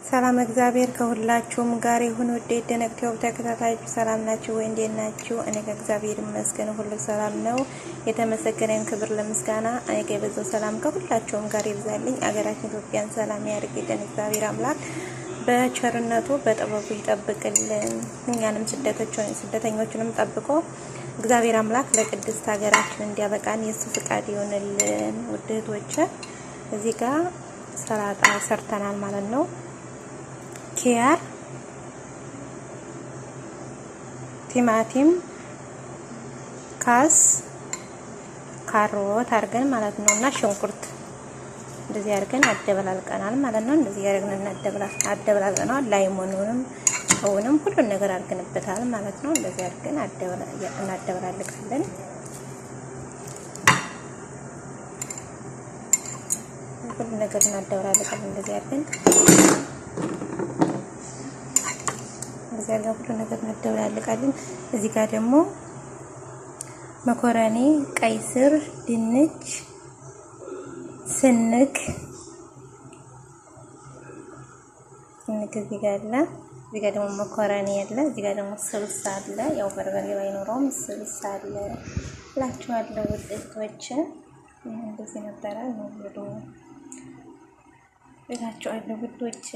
ሰላም እግዚአብሔር ከሁላችሁም ጋር ይሁን። ውድ የደነቅ ቲዩብ ተከታታዮች ሰላም ናችሁ ወይ? እንዴት ናችሁ? እኔ ከእግዚአብሔር ይመስገን ሁሉ ሰላም ነው። የተመሰገነን ክብር ለምስጋና እኔ ከበዛው ሰላም ከሁላችሁም ጋር ይብዛልኝ። አገራችን ኢትዮጵያን ሰላም ያድርግልን። እግዚአብሔር አምላክ በቸርነቱ በጥበቡ ይጠብቅልን። እኛንም ስደተኞችንም ጠብቆ እግዚአብሔር አምላክ ለቅድስት ሀገራችን እንዲያበቃን የእሱ ፍቃድ ይሆንልን። ውድ እህቶቼ እዚህ ጋር ሰላጣ ሰርተናል ማለት ነው። ኪያር፣ ቲማቲም፣ ካስ፣ ካሮት አድርገን ማለት ነው እና ሽንኩርት እንደዚህ አድርገን አደበላልቀናል ማለት ነው። እንደዚህ አድርገን አደበላልቀናል። ላይሞኑንም ጨውንም ሁሉን ነገር አድርገንበታል ማለት ነው። እንደዚህ አድርገን እናደበላልቃለን። ሁሉን ነገር እናደበላልቃለን። እንደዚህ አድርገን ሁሉ ነገር እናደበላልቃለን። እዚህ ጋር ደግሞ መኮረኒ፣ ቀይ ስር፣ ድንች፣ ስንግ ስንግ እዚህ ጋር አለ። እዚህ ጋር ደግሞ መኮረኒ አለ። እዚህ ጋር ደግሞ ስልስ አለ። ያው በርበሬ ባይኖረውም ስልስ አለ እላችኋለሁ ውድ እንደዚህ ነበረ ነው ብሎ እላችኋለሁ ውዶች።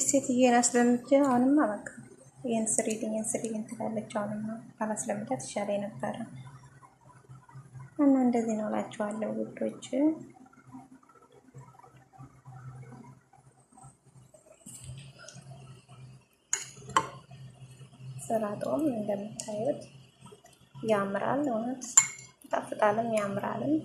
ሴትዬን አስለምጄ አሁንማ በቃ ይሄን ስሪልኝ ይሄን ስሪልኝ ትላለች። አሁንማ ባላስለምዳት ይሻለኝ ነበረ እና እንደዚህ ነው እላችኋለሁ ውዶች። ሰላጣውም እንደምታዩት ያምራል፣ እውነት ይጣፍጣልም ያምራልም።